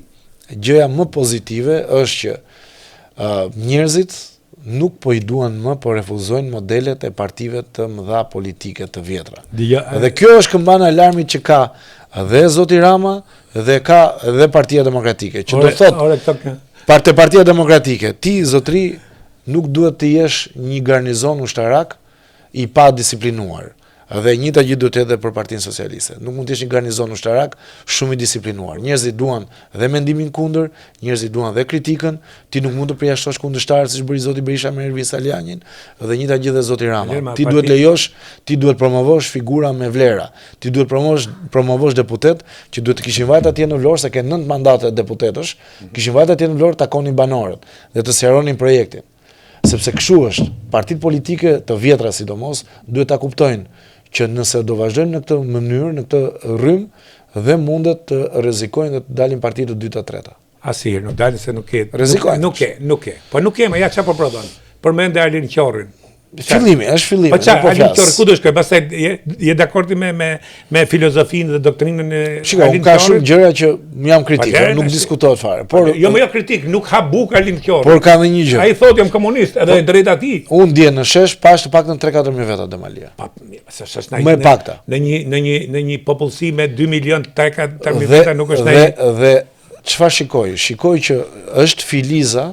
gjëja më pozitive është që uh, njerëzit nuk po i duan më, po refuzojnë modelet e partive të mëdha politike të vjetra. Dija, dhe kjo është këmbana e alarmit që ka dhe zoti Rama dhe ka dhe Partia Demokratike, që do thotë Parte Partia Demokratike, ti zotri nuk duhet të jesh një garnizon ushtarak i padisiplinuar. Dhe e njëjta gjë duhet të jetë dhe për Partinë Socialiste. Nuk mund të jesh një garnizon ushtarak shumë i disiplinuar. Njerëzit duan dhe mendimin kundër, njerëzit duan dhe kritikën, ti nuk mund të përjashtosh kundërshtarët siç bëri zoti Berisha me Ervin Salianjin, dhe e njëjta gjë dhe zoti Rama. Ti duhet lejosh, ti duhet promovosh figura me vlera. Ti duhet promovosh promovosh deputet që duhet të kishin vajt atje në Vlorë se ke 9 mandate deputetësh, kishin vajt atje në Vlorë takonin banorët dhe të sqaronin projektin. Sepse kështu është, partitë politike të vjetra sidomos duhet ta kuptojnë që nëse do vazhdojnë në këtë mënyrë, në këtë rrymë dhe mundet të rrezikojnë dhe të dalin parti të dyta, treta. Asnjëherë nuk dalin se nuk ke. Rrezikojnë. Nuk ke, nuk ke. Po nuk ke, më ja çfarë po prodhon. Përmende Arlind Qorrin. Fillimi, është fillimi, po ça, po Arlind Qorri, ku do shkoj? Pastaj je, je dakord me me me filozofinë dhe doktrinën e Shiko, unë ka shumë gjëra që më jam kritik, nuk diskutohet fare. Por jo, më jo kritik, nuk ha bukë Arlind Qorri. Por ka edhe një gjë. Ai thotë jam komunist, edhe po, e drejta e tij. Unë dje në shesh pashë të paktën 3-4 mijë veta Demalia. Pa, se është në më pakta. Në një në një në një popullsi me 2 milion 3-4 mijë veta nuk është dhe, dhe çfarë shikoj? Shikoj që është filiza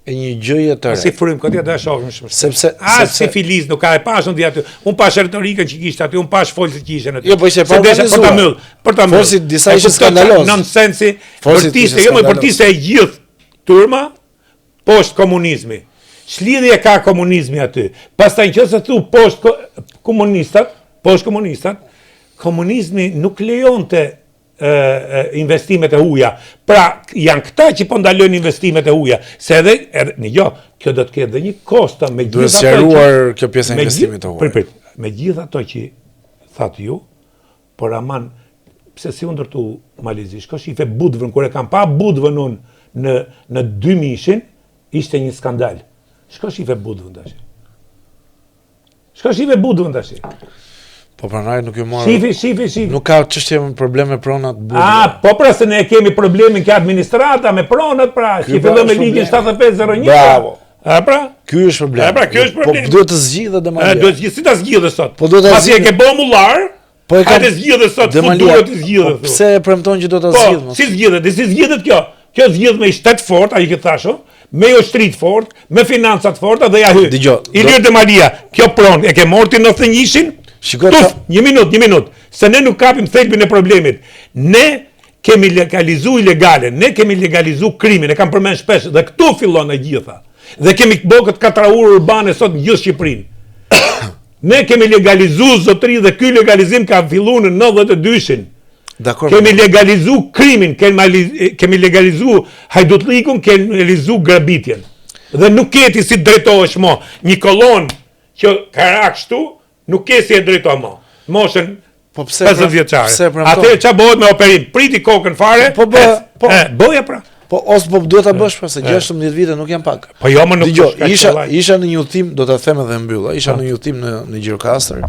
e një gjëje të re. Si frymë, këtë do e shohim shumë. Sepse as si filiz nuk ka e pashë unë aty. Unë pashë retorikën që kishte aty, unë pashë folësit që ishin aty. Jo, po ishte pa organizuar. Për ta mbyll, për ta mbyll. Folësit disa ishin skandaloz. Nonsensi, bërtiste, jo më bërtiste e gjithë turma poshtë komunizmi. Ç'lidhje ka komunizmi aty? Pastaj nëse thu poshtë komunistat, poshtë komunistat, komunizmi nuk lejonte investimet e huaja. Pra, janë këta që po ndalojnë investimet e huaja, se edhe edhe në jo, kjo do të ketë dhe një kosto me gjithë ato që kjo pjesë e investimit të huaja. Prit, prit, me gjithë ato që thatë ju, por aman pse si u ndërtu Mali i Zi, shko shife Budvën kur e kam pa Budvën unë në në 2000-shin, ishte një skandal. Shko shife Budvën tash. Shko shife Budvën tash. Po pronari nuk ju morë. Shifi, shifi, shifi. Nuk ka çështje me problem me pronat Budva. Ah, po pra se ne kemi problemin ke administrata me pronat pra, që fillon me ligjin 7501. Bravo. A pra? Ky është problem. A pra, ky është po problem. Po duhet të zgjidhet Demalia. Duhet të zgjidhet, si ta zgjidhë sot? Po duhet ta zgjidhë. Pasi e ke bë mullar, Po e kam. Hajde zgjidhe sot, ku duhet të zgjidhet. Po pse e premton që do ta po, zgjidh? Po, si zgjidhet? Si zgjidhet kjo? Kjo zgjidhet me shtet fort, ai që thashë, me ushtri të fort, me financa të forta dhe ja hy. Dëgjo. Ilir Demalia, kjo pronë e ke marrë ti 91-shin? Shiko, Tuf, një minutë, një minutë, se ne nuk kapim thelbin e problemit. Ne kemi legalizu ilegalen, ne kemi legalizu krimin, e kam përmend shpesh dhe këtu fillon e gjitha. Dhe kemi bërë këtë katraurë urbane sot në gjithë Shqipërinë. Ne kemi legalizu zotëri dhe ky legalizim ka fillu në 92-shin. Dakor. Kemi legalizu krimin, kemi, kemi legalizu hajdutllikun, kemi legalizu grabitjen. Dhe nuk ke ti si drejtohesh mo. Një kolonë që ka ra kështu, nuk ke si e drejto mo. Moshën Po pse 50 vjeçare. Pse premton? Atëherë ç'a bëhet me operim? Priti kokën fare. Po bë, po. E, bëje pra. Po ose po duhet ta bësh pra se 16 vite nuk janë pak. Po jo, më nuk Dëgjo, isha isha në një udhtim, do ta them edhe mbylla, isha në një udhtim në në Gjirokastër,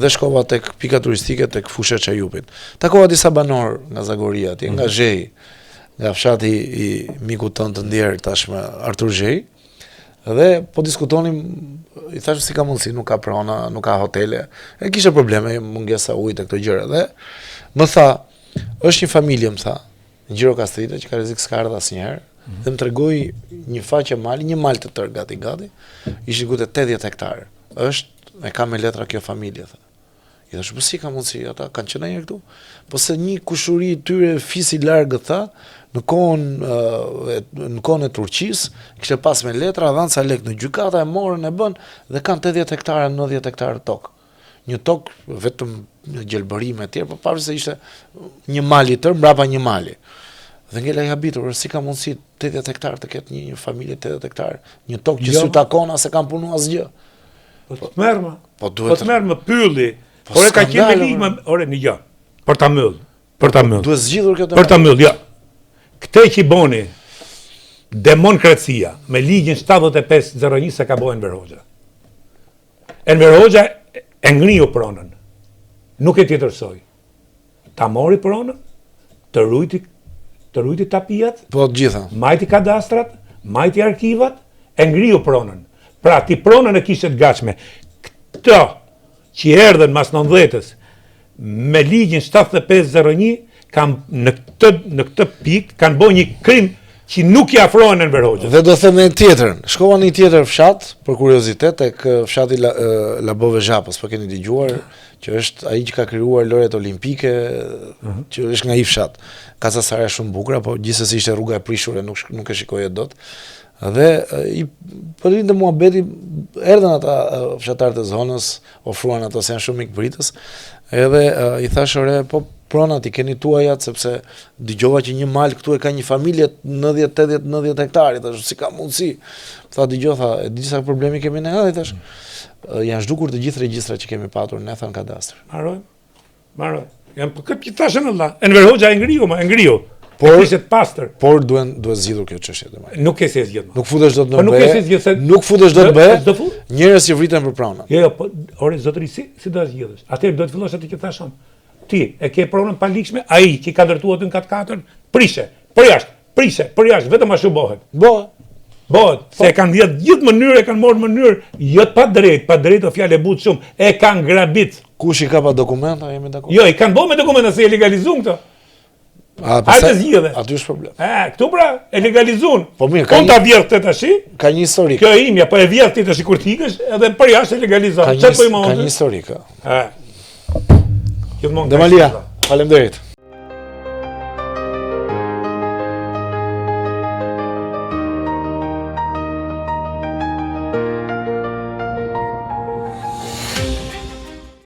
dhe shkova tek pika turistike tek Fusha e Çajupit. Takova disa banorë nga Zagoria atje, nga mhm. Zheji, nga fshati i mikut tonë të ndjerë tashmë Artur Zheji. Dhe po diskutonim, i thashë si ka mundësi, nuk ka prona, nuk ka hotele. E kishte probleme, mungesa ujit e këto gjëra. Dhe më tha, është një familje, më tha, në Gjirokastrite, që ka rrezik s'ka ardhur asnjëherë, mm -hmm. dhe më tregoi një faqe mali, një mal të tërë gati gati, ishin diku te 80 hektarë. Është, e ka me letra kjo familje, tha. I thashë, po si ka mundësi, ata kanë qenë ndonjëherë këtu? Po se një kushuri i tyre fis i largët, tha, në kohën, në kohën e Turqisë, kishte pas me letra, dhanë ca lekë në gjykata, e morën e bënë, dhe kanë 80 hektarë, 90 hektarë tokë. Një tokë vetëm në gjelbërime e tjerë, po pavarësisht se ishte një mal i tërë mbrapa një mali. Dhe ngela i habitur, si ka mundësi 80 hektarë të ketë një, një familje 80 hektarë, një tokë që jo. s'u takon as e kanë punu asgjë. Po të merr më. Po duhet. Po të merr më pylli. Po Ore ka qenë me ligj më, ore një gjë. Për ta mbyll. Për ta mbyll. Duhet zgjidhur kjo temë. Për ta mbyll, jo. Këtë që i boni demonkracia me ligjin 7501 se ka bo Enver Hoxha. Enver Hoxha e ngriu pronën. Nuk e tjetërsoi. Ta mori pronën, të rujti, të rujti tapiat, po të gjitha. Majti kadastrat, majti arkivat, e ngriu pronën. Pra ti pronën e kishe të gatshme. Këto që erdhën mas 90-ës me ligjin 7501 kanë në këtë në këtë pikë kanë bërë një krim që nuk i afrohen Enver Hoxhës. Dhe do them një tjetër. Shkova në një tjetër fshat për kuriozitet tek fshati La, Labovë e Zhapës, po keni dëgjuar. Që është ai që ka krijuar lojërat olimpike, uh mhm. -huh. që është nga ai fshat. Ka ca saraje shumë bukura, po gjithsesi ishte rruga e prishur e nuk nuk e shikoje dot. Dhe i po rrinte muhabeti, erdhën ata fshatarët e zonës, ofruan ato se janë shumë mikpritës. Edhe i thashë ore, po pronat i keni tuajat sepse dëgjova që një mal këtu e ka një familje 90, 80, 90 hektarë, thashë si ka mundësi. Tha dëgjo, tha, e di sa problemi kemi ne, i thashë. Janë zhdukur të gjithë regjistrat që kemi patur ne tha në kadastër. Mbaroi. Mbaroi. Jam po këtë që thashë në vlla. Enver Hoxha e ngriu, ma e ngriu. Por ishte të pastër. Por duhen duhet zgjidhur kjo çështje domethënë. Nuk ke si e zgjidh. Nuk futesh dot në po nuk ke si zgjidh se nuk futesh dot në BE. Njerëz që vriten për pronën. Jo, jo, po ore zotëri si si do ta zgjidhësh? Atëherë duhet të fillosh atë që thashë unë. Ti e ke pronën e paligjshme, ai që ka ndërtuar aty në kat 4, prishe, përjashtë, prishe, përjashtë, vetëm ashtu bëhet. Bëhet. Bëhet, se e kanë vjedh gjithë mënyrë, e kanë marrë mënyrë, jo të padrejtë, padrejtë o fjalë e butë shumë, e kanë grabit. Kush i ka pa dokumenta, jemi dakord. Jo, i kanë bërë me dokumenta se e legalizuan këto. A, pastaj, zgjidhe. Aty është problem. E, këtu pra, e legalizuan. Po mirë, ka një... ta vjedh këtë tashi. Ka një historik. Kjo e imja, po e vjedh ti tashi kur të ikësh, edhe përjashtë e legalizon. Ka një, po ka një historik. E. Gjithmonë. Demalia, faleminderit.